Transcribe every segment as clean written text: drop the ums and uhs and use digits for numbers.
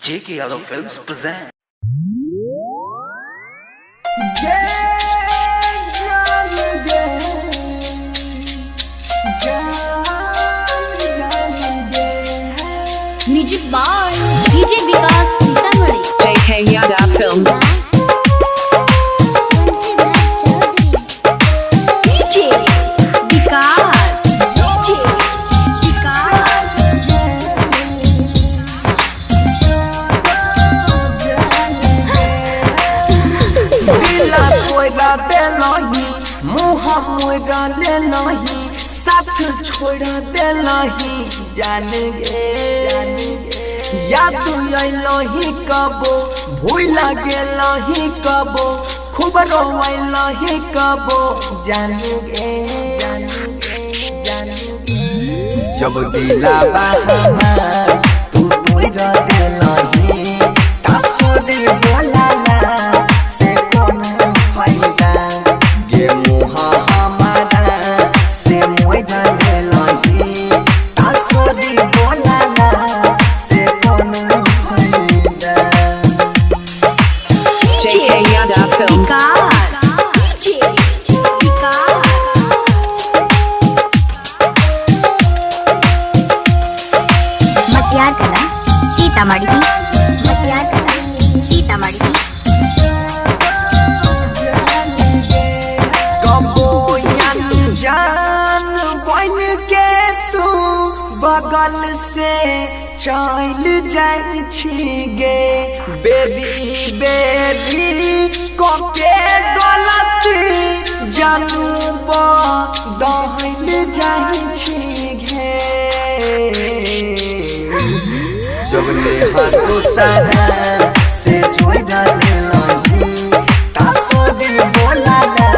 JK Yadav Films present. Music by DJ Vikas Sitamarhi. JK Yadav Films. DJ Vikas, DJ Vikas. दिला तोरा देलही मुँह मोरा लेलही साथ छोड़ देलही जान गे याद अयलही कबो भूल गेलही कबो खूब रोवलही कबो जान गे जब दिला हमार तू तोरा देलही तासुर बोलाला से कोनो फायदा गे मुहा हमारा से मोरा लेलही तासुर बोलाला से कोनो फायदा। JK Yadav Films. Vikas, DJ Vikas. Matiyar Kala Sitamarhi, Matiyar Kala Sitamarhi. कबो जान बन के तू बगल से चल जाई छी गे बेबी बेबी कके डोलत जानू दहल जाई छी गे जब नेहा दोसारा से जोड़ा लेलही तासोदी बोलाला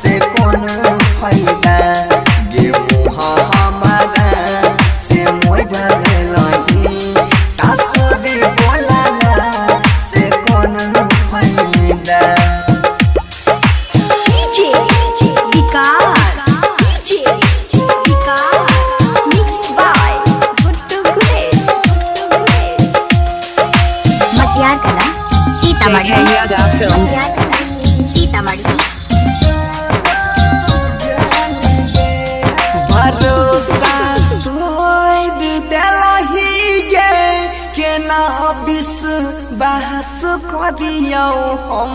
से कोनो फायदा गे मुहा हमारा से मोरा लेलही तासोदी बोलाला से कोनो फायदा। DJ Vikas, DJ Vikas. Mix by Guddu Gunesh. Matiyar Kala Sitamarhi, JK Yadav Films. Matiyar Kala Sitamarhi. भरोसा तोड़ देलही गे केना विश्वास करियौ हम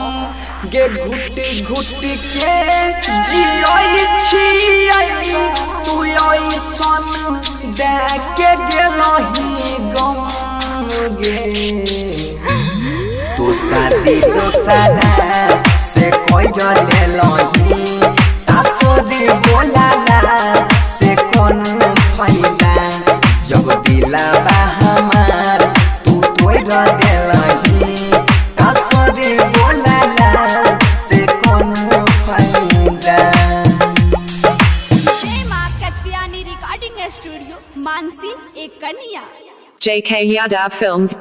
गे घुट घुट के जियै छियै तू ऐसन दे के गेलही गम गे तो शादी दोसारा से कोई लेलही तासोदी बोलाला से कोनो फायदा जब दिलाबा हमार तू तोड़ देलही तासोदी बोलाला से कोनो फायदा। जय माँ कत्यानी रिकॉर्डिंग स्टूडियो, मानसी एक कन्या। JK Yadav Films.